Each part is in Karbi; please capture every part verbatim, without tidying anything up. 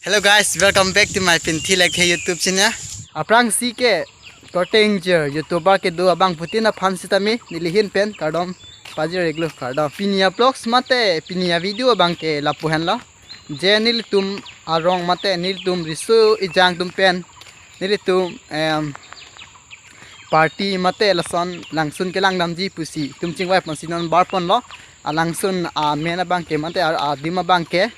Hello guys, welcome back to my Pinthi Lekthe YouTube channel. Aphrangsi ke korte ingjir YouTuber kedo abangphutin aphan sitame neli ahin pen kardom pajir-iklo, kardom. Pini a-vlogs mate pini a-video abangke lapu henlo. Je nelitum arong mate nelitum riso ejang atum pen nelitum, em, party mate lason langsun kelang damji pusi itum chingvai ponsi non bar ponlo. Alangsun amen abangke mate a-, adim abangke,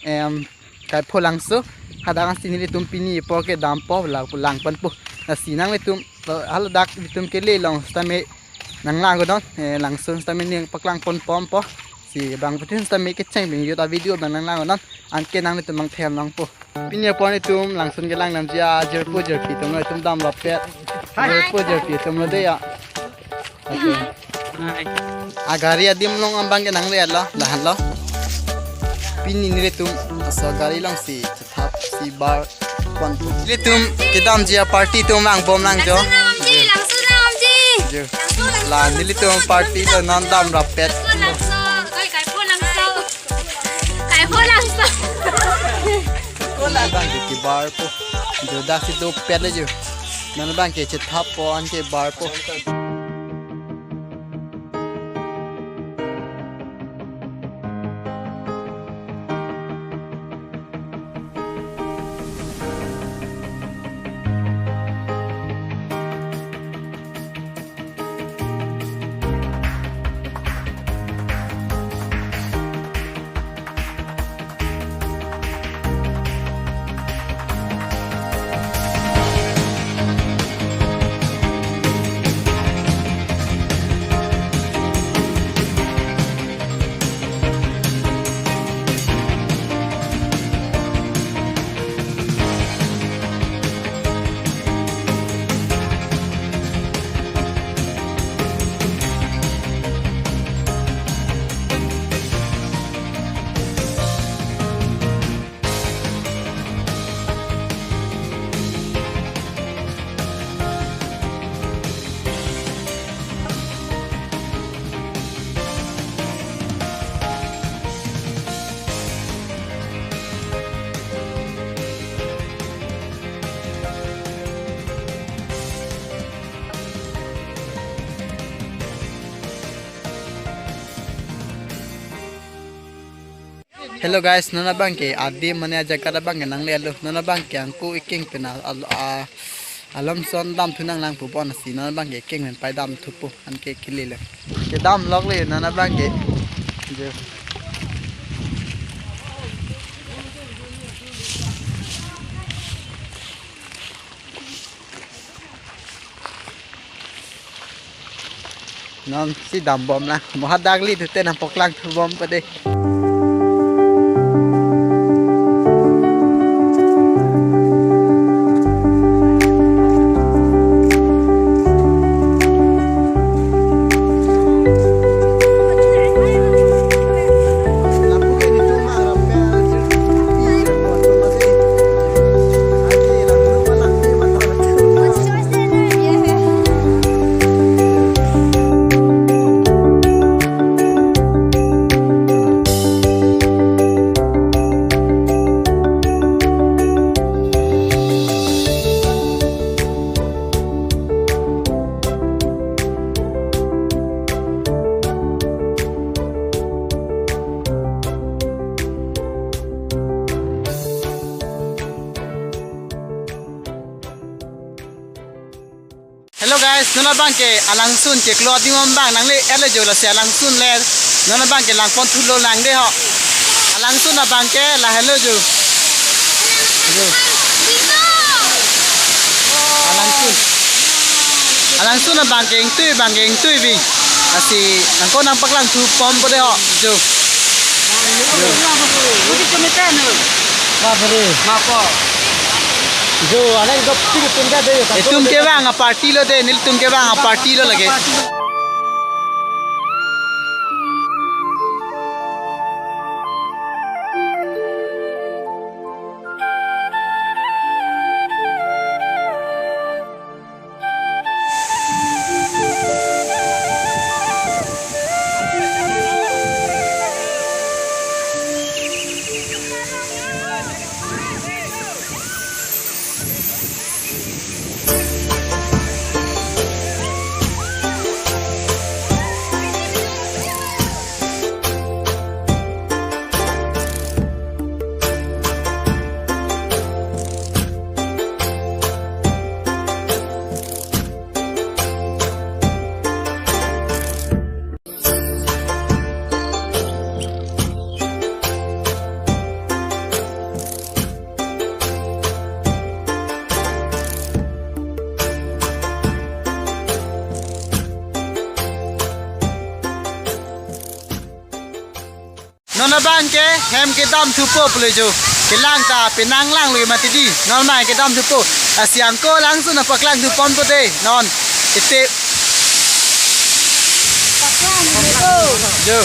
em, Kaipho Langso. Hadak ansi nelitum pini apor ke dampo, la-, lang ponpo. Lasi nanglitum, eh, haladak nelitum kele along sitame nanglang-iknon, eh, langsun sitame nangpaklang pon ponpo. Si abangphutin sitame kecheng pen jut a-video abang nanglang-iknon. Anke nanglitum nangthem nangpo. Pini apor nelitum langsun kelang damji ajirpo jirpi atum lo, itum damrappet. Jirpo jirpi atum lo dei ya. Okay. Agari adim along abangke nangle-etlo, lahenlo. Pini nelitum laso agari alongsi chethapsi bar pon. Nelitum kedamji a-party atum vangbomlang jo. Langsun nang-amji, langsun nang-amji. Jo. Langsun, langsun, la nelitum langsun, party langsun, lo non damrappet. Langsun, oi, Kaipho Langso. Kaipho Langso. Non abangke kebarpo. Jo, daksi dopet le jo. Non abangke chethappo anke barpo. Hello guys, non abangke adim mane ajaga abangke nangle-etlo. Non abangke angku ikeng pen a, a, a, alam son damthu nanglang pu bon asi, non abangke ikeng pen pai damthupo, anke kele lo. Kedam lok le non abangke. Jo. Non si dambomlang. Mo hadak le tute nangpaklang thubompo dei. Hello guys, non abangke alangsun chiklo adim abang nangle-etlo jo, lasi alangsun le non abangke langpon thulo lang dei ho. Alangsun abangke lahelo jo. Jo. Alangsun. Alangsun abangke ingtui abangke ingtui bi. Lasi nangkok nangpaklang thubompo dei ho. Jo. Bapre. Mapo. Jo, aleng dopik itum ke dei. Itum kevang a-party lo dei, nelitum kevang a-party lo lake. Abang ke hem kedam thupo pulo jo. Kelang ta penang lang lui mati di. Non abang kedam thupo. Lasi angko langsun apaklang thupon po de. Non. Ite. Paklang thupo. Jo.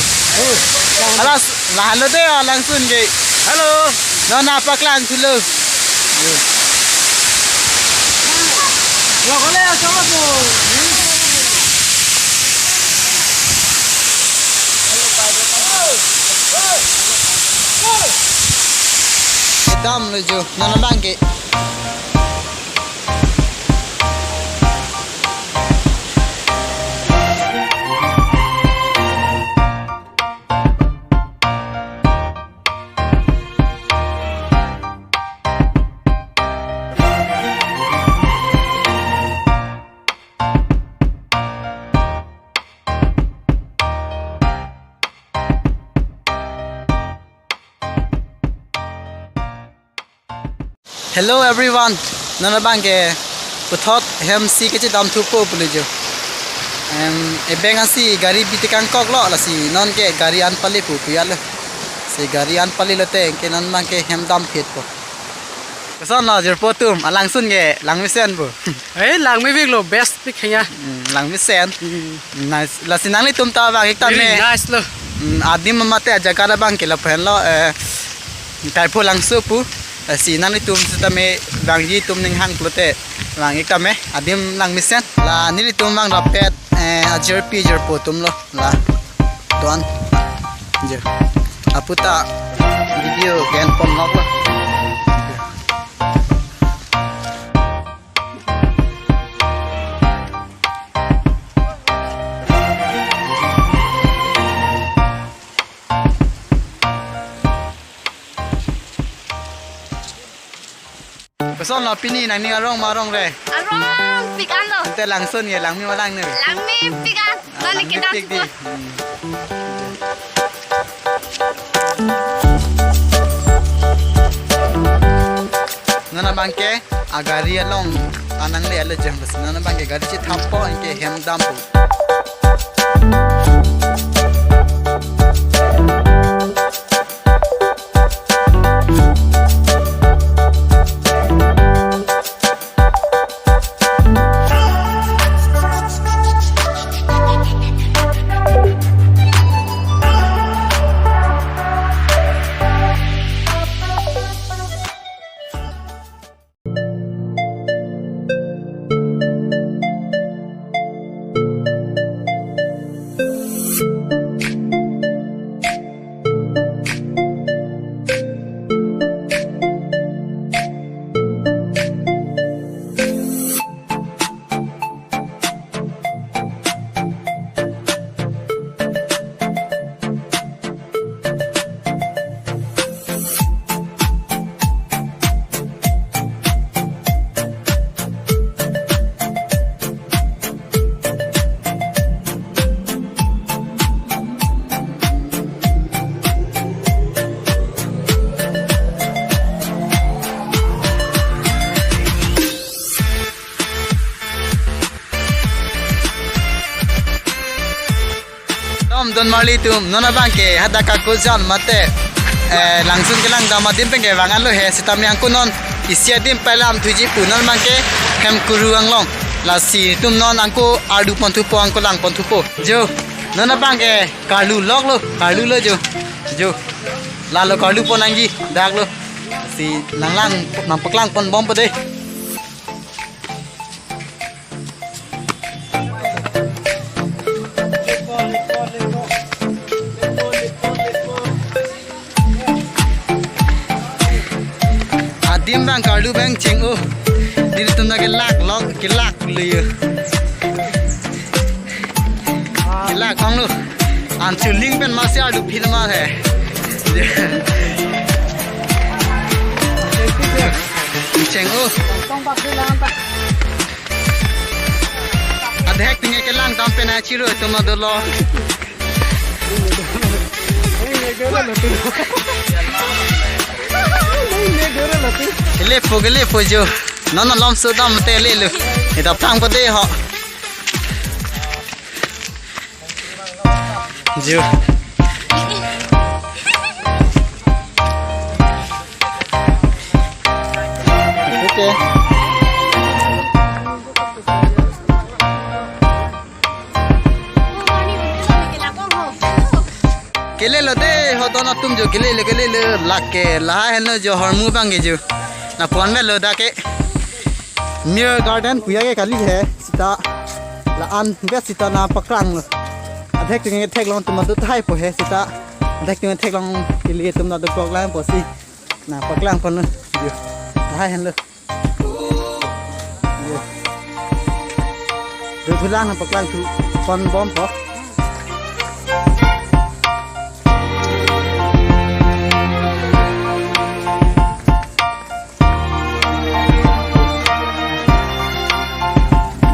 Alas, lahan lo de, ah, langsun ke. Halo. Non apaklang thulo. Jo. Lo kole, ah, sama po. Kedam lo jo, non abang ke. Hello everyone, non abang ke puthot hem si kechedam thupo pulo jo. Em, ebeng asi gari bite kangkok lo, lasi non ke gari an pali pu pu ya lo. Si gari an pali lote ke non abang ke hem dam phit po. Koson lo jirpo atum, alangsun ke langmesen po. Eh, langmepik lo, best pik hanya. Hmm, langmesen. Hmm. Nice. Lasi nanglitum ta vang-ik tame. Very nice lo. Hmm, adim mate ajaga abang ke lapen lo, eh, Kaipho Langso pu. Lasi nanglitum sitame vangji atum ning hang pulote vang-ik tame. Adim langmesen. La nelitum vang rapet, eh, ajirpi jirpo atum lo. La. Don. Jo. Aputa video gen pon nok lo. Koson lo pini nangning arong ma arong re? Arong pik an lo. Ante langsun ye, langme ma langne? Langmepik an. Ah, nani kedam langmepik di. Thupo. Hmm. Non abang ke agari along anang le ale jam bas. Non abang ke gari chethap po anke hem dampo. Dom don marli atum, non abang ke hadak kakujan mate, eh, langsun kelang dam adim pen ke vang an lo he, sitame angko non isi adim pelam thuji pu, non abang ke hem kuru anglong. Lasi atum non angko ardu pon thupo, angko lang pon thupo. Jo, non abang ke karlu lok lo, karlu lo jo. Jo, lalo karlu pon nangji, dak lo. Si nanglang, nangpaklang pon bom po de. Adim abang karlu abang cheng-o. Nelitum ta kelak lok, kelak le yo. Kelak ong lo. An chuling pen masi arlu phil ma he. Cheng-o. Adhek tinge kelang dam pen achiro atum dolo. Kelepo, kelepo jo. Non non lom so dam te le lo. Ita pang po de ho. Jo. Kelelo de, ho don atum jo kelelo, kelelo, lake, lahai henlo jo hormu abang ke jo. Nangpu-an avelo dak ke. Mir Garden puya ke kali he, seta la-an vet seta nangpaklanglo. Adhek atum ke theklong atum adu tahai po he seta. Adhek atum ke theklong kali atum adu klok lang po si. Nangpaklangponlo. Jo. Lahai henlo. Jo. Dodun lang nangpaklangthu ponbompo.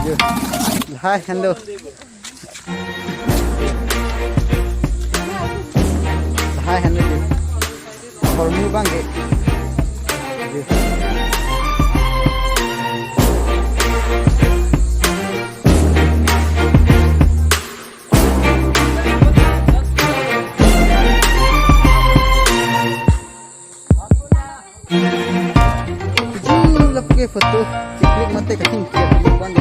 Jo. Lahai henlo. Lahai henlo jo. Hormu abang ke. Jo. Ju lapu ke photo click mate kating ke abang.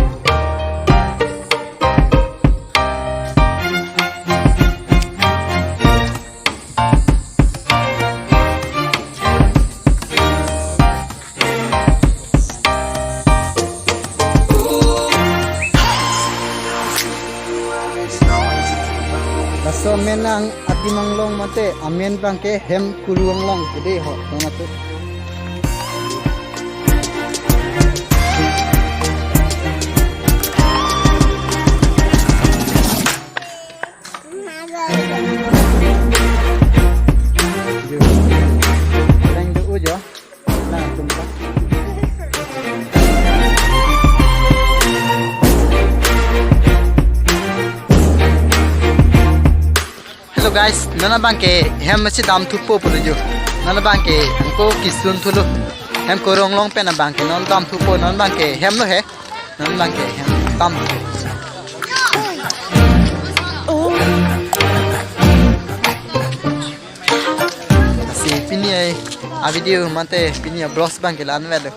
Laso amen nang adim anglong mate amen abang ke hem kuru anglong kede ho, tong atu. Reng do ujo. Hello guys, non abang ke hem si damthupo pulo jo. Non abang ke anke kesun thulo. Hem korong long pen abang ke non damthupo, non abang ke hem lo he. Non abang ke hem damthu. Lasi pini ai a video mate pini a-vlogs abang ke la-an avelo.